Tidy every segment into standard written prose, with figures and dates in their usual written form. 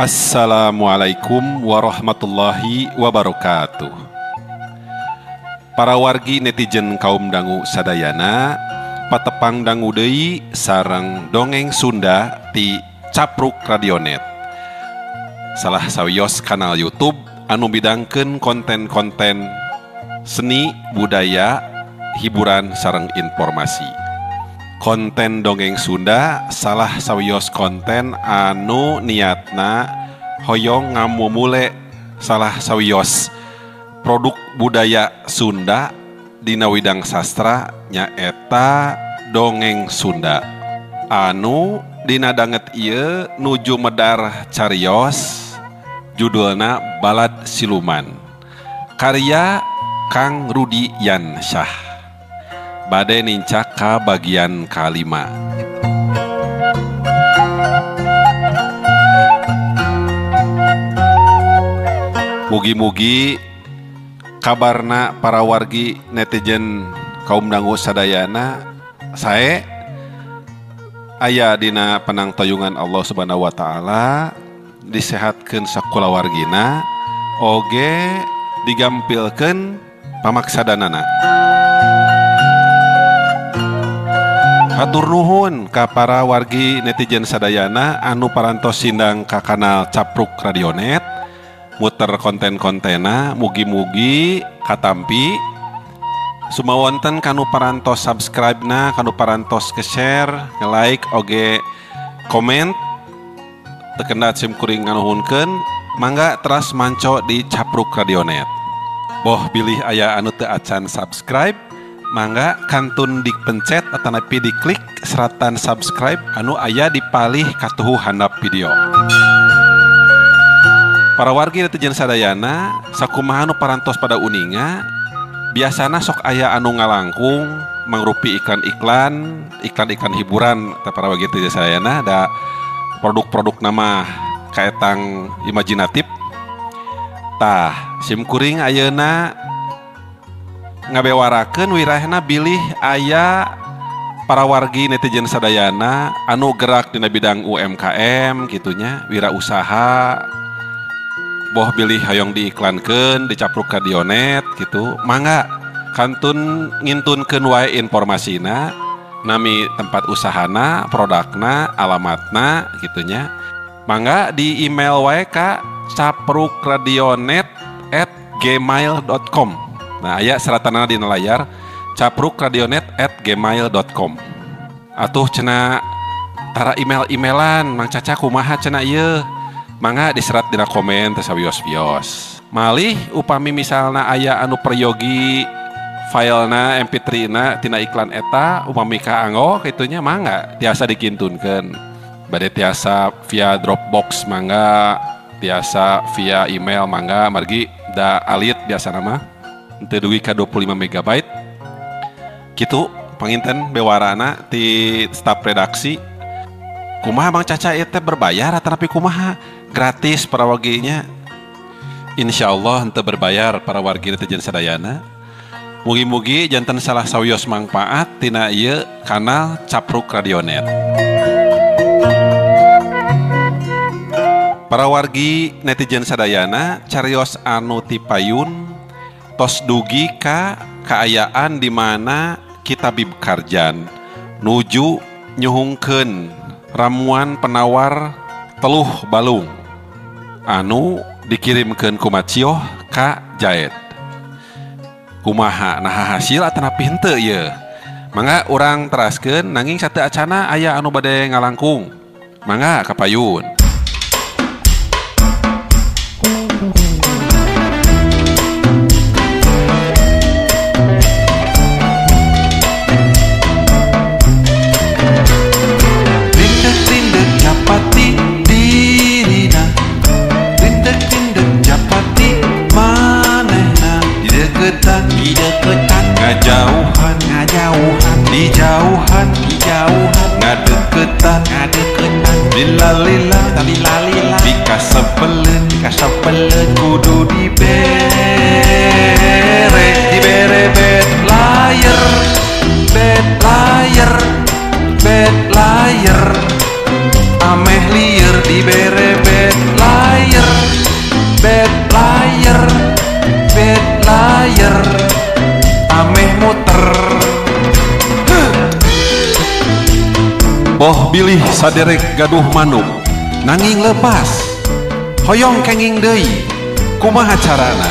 Assalamualaikum warahmatullahi wabarakatuh. Para wargi netizen kaum dangu sadayana, patepang dangu deui sareng dongeng Sunda ti Capruk Radionet. Salah sawios kanal YouTube anu bidangkeun konten-konten seni, budaya, hiburan sareng informasi. Konten dongeng Sunda salah sawios konten anu niatna hoyong ngamumule salah sawios produk budaya Sunda dina widang sastra nyaeta dongeng Sunda anu dina danget ieu nuju medar carios judulna Balad Siluman karya Kang Rudi Yansyah. Bade nincak ka bagian kalima. Mugi-mugi kabarna para wargi netizen kaum dangu sadayana sae aya dina penangtoyungan Allah Subhanahu wa taala, disehatkeun sakulawargina oge digampilkeun pamaksadanana. Hatur nuhun ka para wargi netizen sadayana anu parantos sindang ka kanal Capruk Radionet muter konten-kontena, mugi-mugi katampi sumawonten kanu parantos subscribe-na, kanu parantos ke-share, nge-like oge komen. Teu kendat sim kuring nganuhunkeun, mangga teras manco di Capruk Radionet. Boh bilih aya anu teu acan subscribe, mangga kantun dipencet atanapi diklik seratan subscribe anu aya di palih katuhu handap video. Para wargi netizen sadayana, sakumaha nu parantos pada uninga, biasana sok aya anu ngalangkung mangrupi iklan-iklan, iklan-iklan hiburan teh para wargi netizen sadayana da produk-produk nama kaetang imajinatif. Tah, sim kuring ayeuna ngabewarakeun wirahna bilih aya para wargi netizen sadayana anu gerak dina bidang UMKM gitunya, wirausaha, boh bilih hoyong diiklankeun di Capruk Radionet gitu, mangga kantun ngintunkeun wae informasina, nami tempat usahana, produkna, alamatna gitunya. Mangga di email wae ka caprukradionet@gmail.com. Nah, aya seratanana dina layar caprukradionet@gmail.com. Atuh cenah tara email-emailan Mang Caca kumaha cenah ieu. Mangga diserat dina komen teh sawios-wios. Malih upami misalna aya anu peryogi filena MP3 na tina iklan eta upami kaanggo kitunya mangga tiasa dikintunkeun. Bade tiasa via Dropbox mangga, tiasa via email mangga, margi da alit biasa nama teu dugi ka 25 megabyte. Kitu panginten bewarana ti staf redaksi. Kumaha Bang Caca ieu teh berbayar atanapi kumaha? Gratis para warginya. Insyaallah henteu berbayar para wargi netizen sadayana. Mugi-mugi janten salah sawios mangpaat tina ieu kanal Capruk Radionet. Para wargi netizen sadayana carios anu tipayun tos dugi ka kaayaan di mana Ki Tabib Karjan nuju nyuhungkeun ramuan penawar teluh balung anu dikirimkeun ku Macioh ka Jaed. Kumaha naha hasil atanapi henteu ieu? Mangga urang teraskeun nanging sateu acana aya anu bade ngalangkung. Mangga kapayun. Ngajauhan, ngajauhan, dijauhan, dijauhan, ngadeketan, ngadeketan, lila-lila, lila-lila, dikasepeleun, dikasepeleun, kudu dibere, dibere bed layar, bed layar, bed layar, ameh lieur dibere bed layar. Bilih saderek gaduh manuk nanging lepas hoyong kenging deui kumaha carana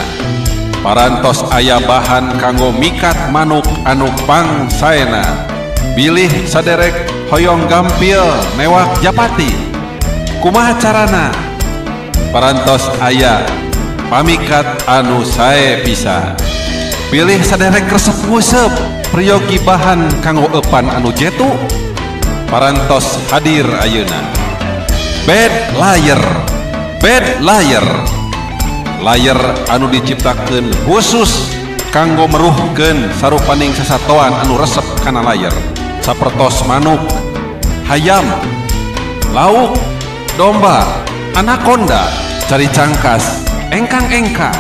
parantos aya bahan kanggo mikat manuk anu pangsaena bilih saderek hoyong gampil mewah japati kumaha carana parantos aya pamikat anu sae pisan bilih saderek resep nguseup priyogi bahan kanggo eupan anu jetu parantos hadir ayeuna bed layer bed layer layer anu diciptakeun khusus kanggo meruhkeun sarupaning sasatoan anu resep kana layer sapertos manuk, hayam, lauk, domba, anaconda, cari cangkas, engkang-engkang,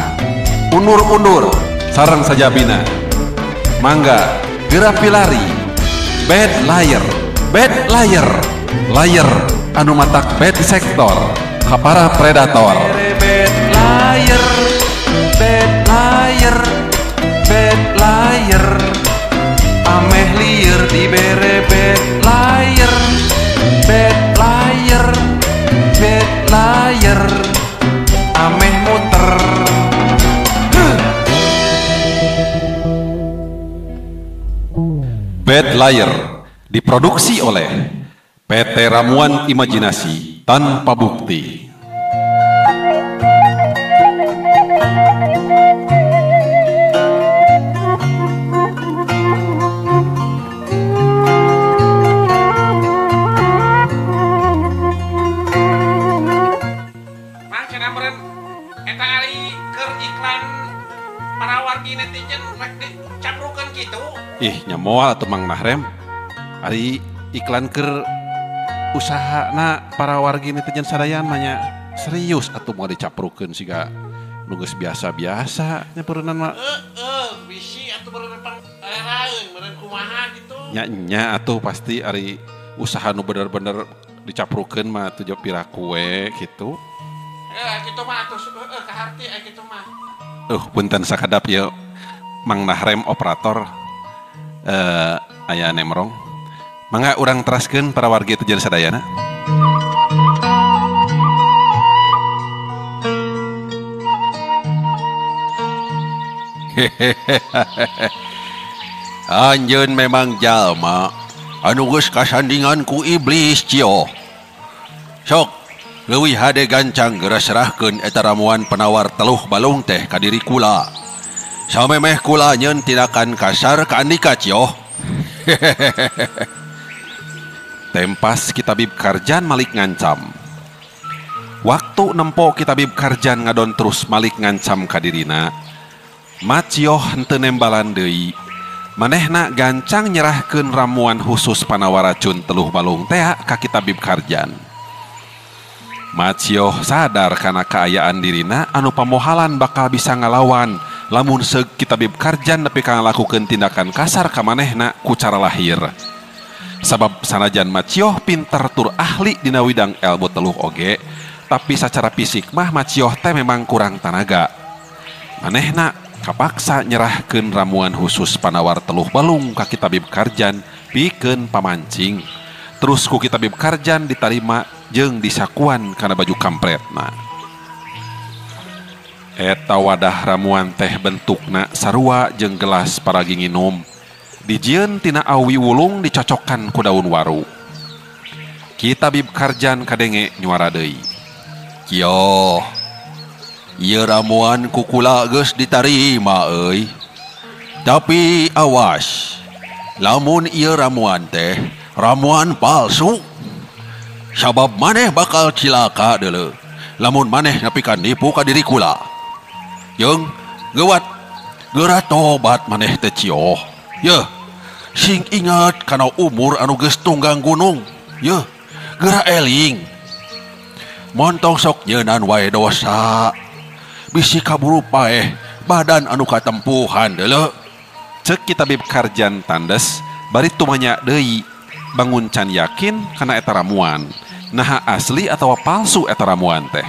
undur-undur, sareng sajabina. Mangga geura pilari bed layer bed layer layer anu matak bed sektor ka para predator. Bed layer bed layer bed layer ameh lieur dibere bed layer bed layer bed layer ameh muter. Bed Layer diproduksi oleh PT Ramuan Imajinasi Tanpa Bukti. Mang cenah meureun eta ari keur iklan para wargi netizen rek dicaprukeun kitu. Ih, nya moal atuh Mang Nahrem. Ari iklan keur usahana para wargi netizen sadayan mah nya serius atuh moal dicaprukeun siga nu geus biasa-biasa nya peureunnan mah. Heeh, bisi atuh meureun pangeraeun meureun kumaha kitu. Nya nya atuh pasti ari usaha nu bener-bener dicaprukeun mah atuh jeung piraku we kitu. Kitu mah atuh heueuh kaharti aya kitu mah. Punten sakadap ieu Mang Nahrem operator aya nemrong. Mangga urang teraskeun para wargi netizen sadayana. Anjeun memang jalma anu geus kasandingan ku iblis cio. Sok leuwih hade gancang geura serahkeun eta ramuan penawar teluh balung teh ka diri kula. Samemeh kula nyeun tindakan kasar ka andika cio. Tempas Ki Tabib Karjan Malik ngancam. Waktu nempo Ki Tabib Karjan ngadon terus Malik ngancam ka dirina. Macioh henteu nembalan deui. Manehna gancang nyerahkeun ramuan khusus panawar racun teluh balung tea ka Ki Tabib Karjan. Macioh sadar kana kaayaan dirina anu pamohalan bakal bisa ngalawan lamun seug Ki Tabib Karjan nepi ka ngalakukeun tindakan kasar ka manehna ku cara lahir. Sabab sanajan Macioh pinter tur ahli dina widang ilmu teluh oge, tapi sacara fisik mah Macioh teh memang kurang tanaga. Manehna kapaksa nyerahkeun ramuan khusus panawar teluh balung ka Ki Tabib Karjan pikeun pamancing. Terus ku Ki Tabib Karjan ditarima jeung disakuan kana baju kampretna. Eta wadah ramuan teh bentukna sarua jeung gelas paragi nginum. Dijieun tina awi wulung dicocokkan ku daun waru. Ki Tabib Karjan kadenge nyuara deui. Kioh, ieu ramuan ku kula geus ditarima euy. Tapi awas, lamun ieu ramuan teh ramuan palsu. Sabab maneh bakal cilaka deuleu lamun maneh nepi ka nipu ka diri kula. Jeung geuwat geura tobat maneh teh cio. Yeuh, sing ingat kana umur anu geus tunggang gunung. Yeuh, geura eling. Montong sok nyeunan wae dosa. Bisi kaburu paeh badan anu katempuhan deuleu. Ceuk Ki Tabib Karjan tandes bari tumanya deui bangun can yakin kana eta ramuan. Naha asli atawa palsu eta ramuan teh.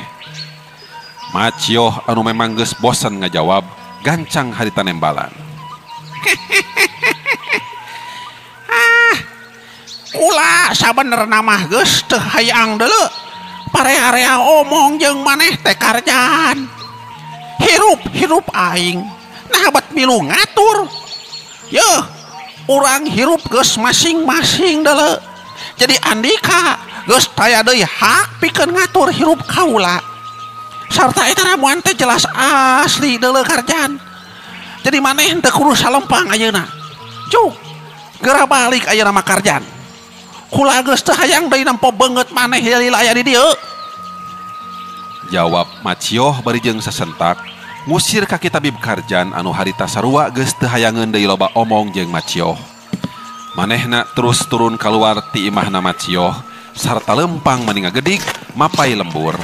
Macioh anu memang geus bosen ngajawab gancang harita nembalan. Kula sabenerna mah geus teu hayang deuleu. Parea-area omong jeung maneh teh Karjan. Hirup-hirup aing. Nah bet milu ngatur. Yeuh, urang hirup geus masing-masing deuleu. Jadi Andika geus taya deui hak pikeun ngatur hirup kaula. Sarta eta ramuan teh jelas asli deuleu Karjan. Jadi maneh teu kudu salempang ayeuna. Cuk, geura balik ayeuna mah Karjan. Kula geus teu hayang deui nempo beungeut maneh lila aya di dieu. Jawab Macioh bari jeung sasentak ngusir ka Ki Tabib Karjan anu harita sarua geus teu hayangeun deui loba omong jeung Macioh. Manehna terus turun kaluar ti imahna Macioh sarta lempang mani ngagedig mapai lembur.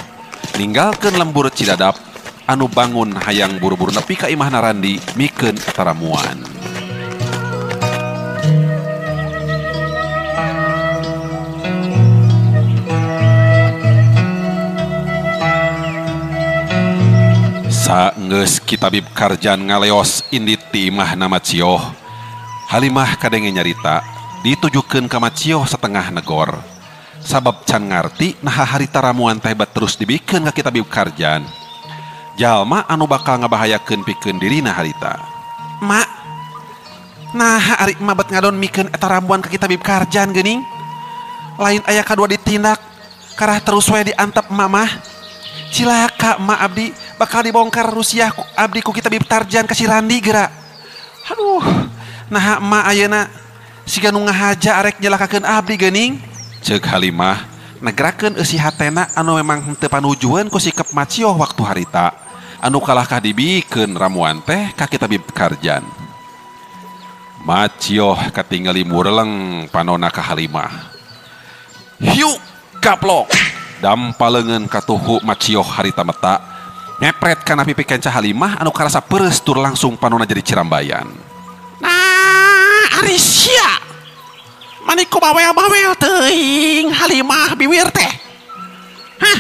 Ninggalkeun lembur Cidadap anu bangun hayang buru-buru nepi ka imahna Randi mikeun eta ramuan. Saenggeus Ki Tabib Karjan ngaleos indit ti imahna Macioh. Halimah kadenge nyarita ditujukeun ka Macioh setengah negor. Sabab can ngarti naha harita ramuan teh hebat terus dibikeun ka Ki Tabib Karjan. Jalma anu bakal ngabahayakeun pikeun dirina harita. Mak, naha ari emak bet ngadon mikeun eta ramuan ka Ki Tabib Karjan geuning? Lain aya kadua ditindak, karah terus we diantep emak mah. Cilaka emak abdi bakal dibongkar rusiah abdi ku Ki Tabib Karjan ka si Randi geura. Aduh, naha emak ayeuna siga nu ngahaja arek nyelakakeun abdi geuning? Ceuk Halimah negrakeun eusi hatena anu memang henteu panujueun ku sikep Macioh waktu harita anu kalahkah dibikeun ramuan teh ka Ki Tabib Karjan. Macioh katingali mureleng panona ka Halimah. Hiu gaplok dampa leungeun katuhu Macioh harita meta ngepret kana pipi kenca Halimah anu karasa peureus tur langsung panona jadi cirambayan. Nah, ari sia mani ku bawel-bawel teuing Halimah biwir teh. Hah?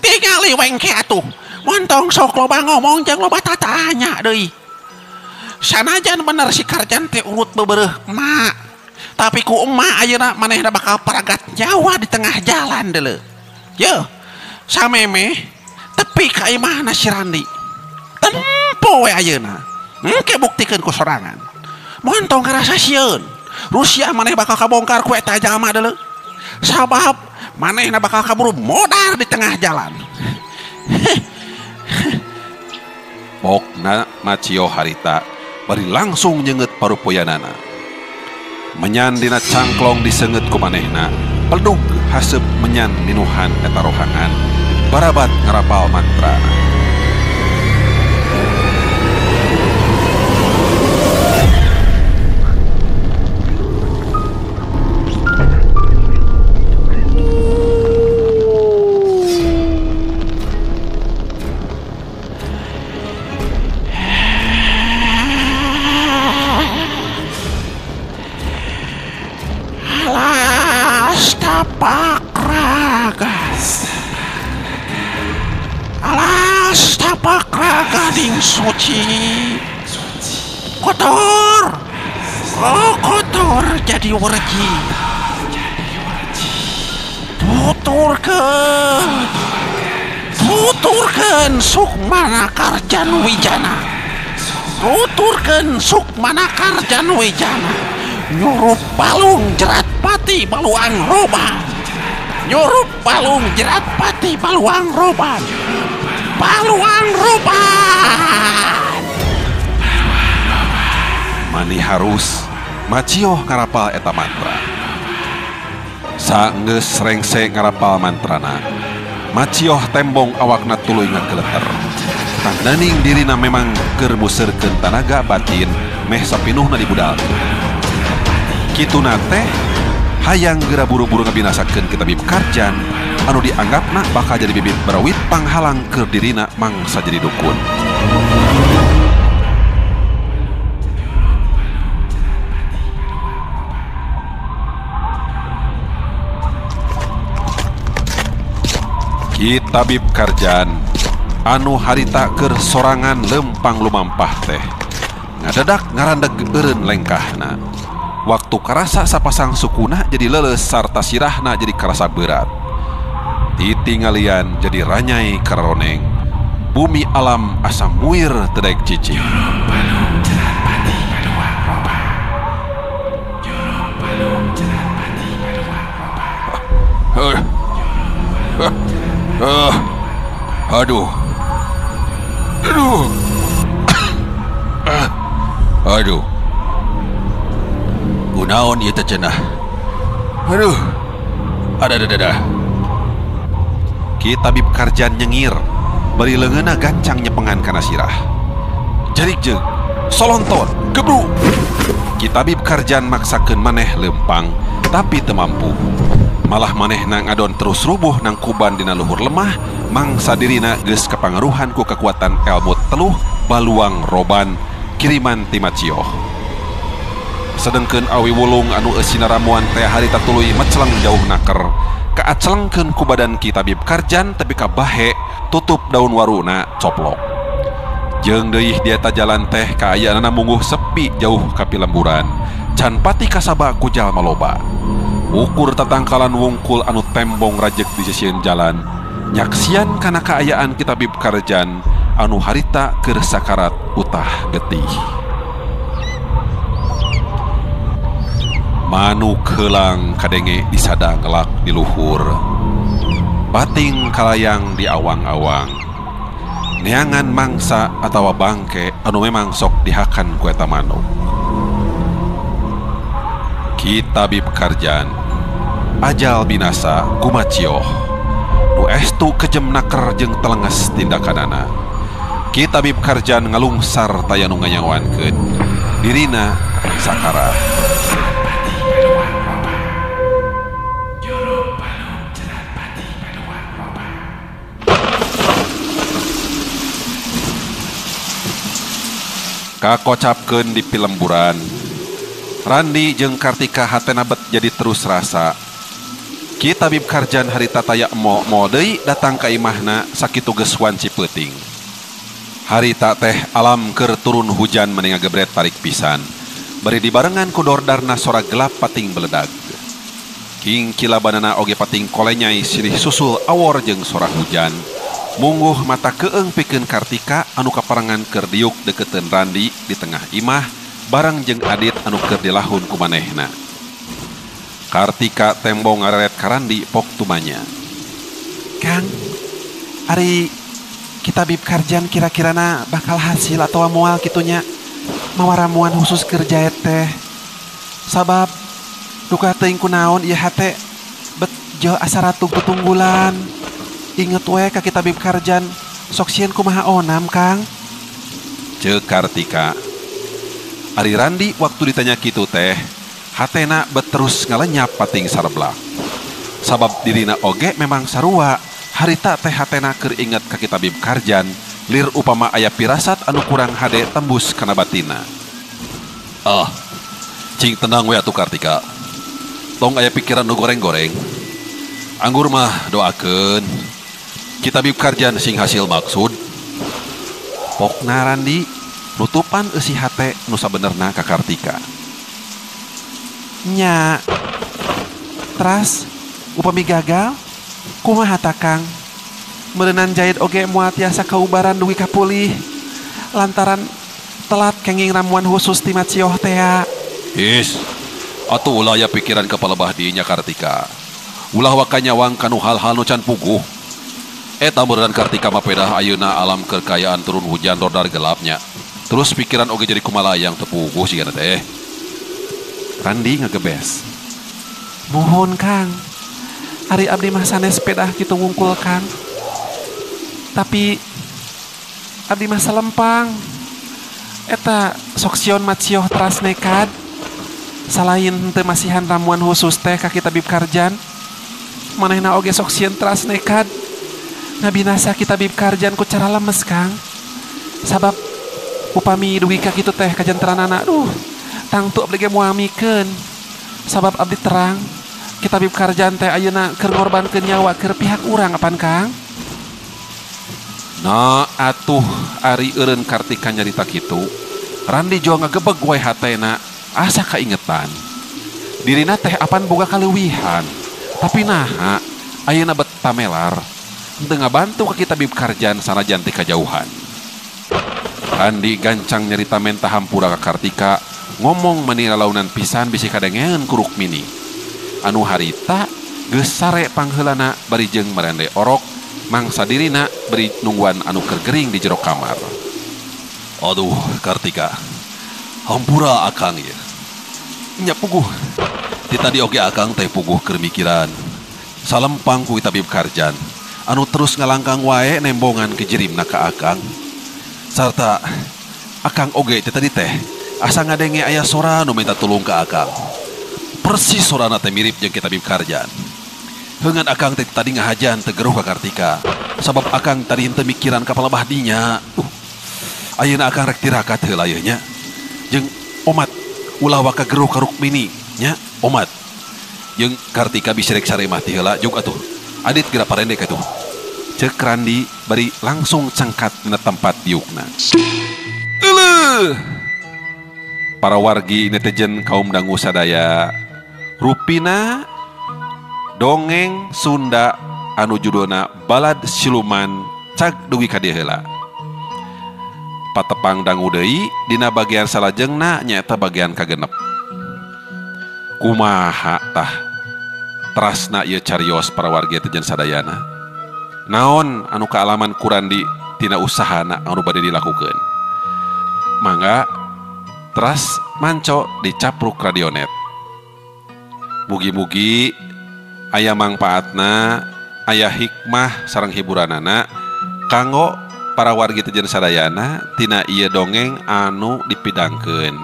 Tingali wengke atuh. Montong sok loba ngomong jeung loba tatanya deui. Sanajan bener si Karjan teh urut bebereuh emak. Tapi ku emak ayeuna manehna bakal paragat nyawa di tengah jalan deuleu. Yeuh, samemeh tepi ka imahna si Randi. Tempo we ayeuna. Engke buktikeun ku sorangan. Montong karasa sieun. Rusia maneh bakal kabongkar ku eta jalma deuleu. Sabab manehna bakal kaburu modar di tengah jalan. Pokna Macioh harita bari langsung nyenget parupoyanana. Menyan dina cangklong disenget ku manehna, peldug haseup menyan ninuhan eta rohangan, barabat ngarapal mantra. Alas tapak raga ding suci. Kotor. Oh kotor jadi werji. Tuturkeun. Tuturkeun Sukmana Karjan Wijana. Tuturkeun Sukmana Karjan Wijana. Nyurup balung jerat pati baluang roban. Nyurup balung jerat pati baluang roban. Baluang roban. Mani harus Macioh ngarapal eta mantra. Saenggeus rengse ngarapal mantrana, Macioh tembong awakna tuluy ngageleter. Tandaning dirina memang keur museurkeun tanaga batin meh sapinuhna dibudalkeun. Kituna teh hayang geura buru-buru ngabinasakeun Ki Tabib Karjan anu dianggapna bakal jadi bibit barawit panghalang keur dirina mangsa jadi dukun. Ki Tabib Karjan anu harita keur sorangan lempang lumampah teh ngadadak ngarandeg eureun lengkahna. Waktu karasa sapasang sukuna jadi leuleus sarta sirahna jadi karasa berat. Titingalian jadi ranyai kararoneng. Bumi alam asa muir teu daek cicing. Aduh. Aduh. Aduh. Kunaon ieu teh cenah. Aduh. Ada. Ki Tabib Karjan nyengir, bari leungeunna gancang nyepengan kana sirah. Jarik jeung solonton, gebru. Ki Tabib Karjan maksakeun maneh leumpang, tapi teu mampu. Malah manehna ngadon terus rubuh nangkuban dina luhur lemah, mangsa dirina geus kapangaruhan ku kekuatan elmu teluh baluang roban kiriman ti Macioh. Sedengkeun awi wulung anu eusina ramuan teh harita tuluy meceleng jauh naker, kaacelengkeun ku badan Ki Tabib Karjan tepi ka bahe tutup daun waruna coplok. Jeung deui dieta jalan teh kaayaanana mungguh sepi jauh ka pilemburan, can pati kasaba ku jalma loba. Ukur tatangkalan wungkul anu tembong rajeg di sisieun jalan, nyaksian kana kaayaan Ki Tabib Karjan anu harita keur sakarat utah getih. Manuk heulang kadenge disada ngelak di luhur, pating kalayang di awang-awang. Neangan mangsa atawa bangke anu memang sok dihakan ku eta manuk. Ki Tabib Karjan ajal binasa kumacioh nu estu kejem naker jeung telenges tindakanana. Ki Tabib Karjan ngalungsar taya nu nganyawankeun dirina sakara. Kakocapkeun di pilemburan, Randi jeung Kartika hatena bet jadi terus rasa. Ki Tabib Karjan harita taya emo-emo deui datang ka imahna sakitu geus wanci peuting. Harita teh alam keur turun hujan meni ngagebret tarik pisan. Bari dibarengan ku dordarna sora gelap pating beledag. Kingkilabanana oge pating kolenyai silih susul awor jeung sora hujan. Mungguh mata keeng pikeun Kartika anu kaparengan keur diuk deketeun Randi di tengah imah bareng jeung Adit anu keur dilahun ku manehna. Kartika tembong ngareret ka Randi pok tumanya. Kang, ari Ki Tabib Karjan kira-kirana bakal hasil atau moal kitunya mawa ramuan khusus keur jaet teh. Sabab duka teuing kunaon ieu hate bet jeuh asa ratug tutunggulan. Inget we ka Ki Tabib Karjan sok sieun kumaha onam, Kang. Ceuk Kartika. Ari Randi waktu ditanya kitu teh, hatena bet terus ngalenyap pating sarblak. Sabab dirina oge memang sarua, harita teh hatena keur inget ka Ki Tabib Karjan, lir upama aya pirasat anu kurang hade tembus kana batina. Ah, cing tenang we atuh Kartika. Tong aya pikiran nu goreng-goreng. Anggur mah doakeun Ki Tabib Karjan sing hasil maksud. Pokna Randi nutupan eusi hate nu sabenerna ka Kartika. Nya. Teras upami gagal kumaha ta, Kang? Meureunan jahit oge moal tiasa kaubaran dugi ka pulih lantaran telat kenging ramuan khusus ti Macioh tea. Is, atuh ulah aya pikiran kepala bahdinya Kartika. Ulah waka nyawang kanu hal-hal nu can puguh. Eta meureun Kartika mah pedah ayeuna alam keur kaayaan turun hujan dordar gelapnya. Terus pikiran oge jadi kumalayang teu puguh sigana teh. Randi ngagebes. Mohon Kang, ari abdi mah sanes pedah kitu wungkul Kang. Tapi abdi mah salempang. Eta sok sieun Macioh teras nekad. Salain henteu masihan ramuan khusus teh ka Ki Tabib Karjan, manehna oge sok sieun teras nekad ngabinasa Ki Tabib Karjan ku cara lemes, Kang. Sabab upami dugi ka kitu teh kajanteranana, aduh, tangtu abdi ge moal mikeun. Sabab abdi terang Ki Tabib Karjan teh ayeuna keur ngorbankeun nyawa keur pihak urang apan, Kang? Nah, atuh ari eureun Kartika nyarita kitu, Randi jua ngagebeg we hatena asa kaingetan. Dirina teh apan boga kaleuwihan. Tapi naha ayeuna bet tamelar henteu ngabantu ka Ki Tabib Karjan sanajan ti kajauhan. Randi gancang nyarita menta hampura ka Kartika, ngomong meni lalaunan pisan bisi kadengean ku Rukmini. Anu harita geus sare pangheulana bari jeung marende orok mangsa dirina beri nungguan anu keur gering di jero kamar. Aduh Kartika, hampura akang ieu. Nya puguh. Ti tadi oge akang teh puguh keur mikiran. Salempang ku Tabib Karjan anu terus ngalangkang wae nembongan kejerimna ka akang. Sarta akang oge teh tadi teh asa ngadenge aya sora nu minta tulung ka akang. Persis sorana teh mirip jeung Ki Tabib Karjan. Heungan akang teh tadi ngahajan teu geruh ka Kartika. Sabab akang tadi henteu mikiran ka palebah dinya. Ayeuna akang rek tirakat heula ieu nya. Jeung omat ulah waka geruh ka Rukmini nya, omat. Jeung Kartika bisi rek sare mah ti heula juk atuh. Adit geura parendek atuh. Ceuk Randi bari langsung cengkat dina tempat diukna. Euleuh. Para wargi netizen kaum dangu sadaya, rupina dongeng Sunda anu judulna Balad Siluman cag dugi ka dieu heula. Patepang dangu deui dina bagian salajengna nyaeta bagian kagenep. Kumaha tah terasna ieu carios para wargi netizen sadayana? Naon anu kaalaman ku Randi tina usahana anu bade dilakukeun? Mangga teras manco di Capruk Radionet. Mugi-mugi aya mangpaatna, aya hikmah sareng hiburanana kanggo para wargi netizen sadayana tina ieu dongeng anu dipidangkeun.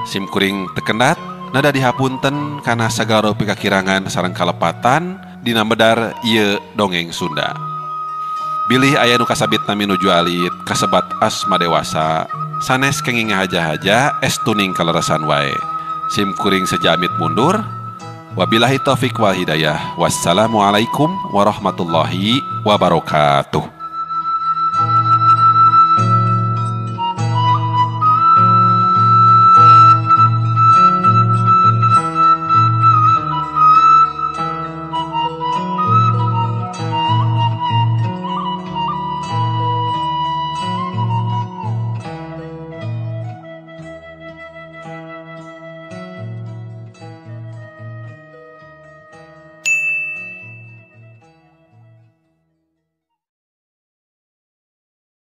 Sim kuring tekendat nada dihapunten kana sagala rupi kakirangan sareng kalepatan dina medar ieu dongeng Sunda. Bilih aya nu kasabit nami nuju alit kasebat asma dewasa sanes kenging ngahaja-haja estuning kalerasan wae. Sim kuring sejamit mundur. Wabillahi taufik wal hidayah. Wassalamualaikum warahmatullahi wabarakatuh.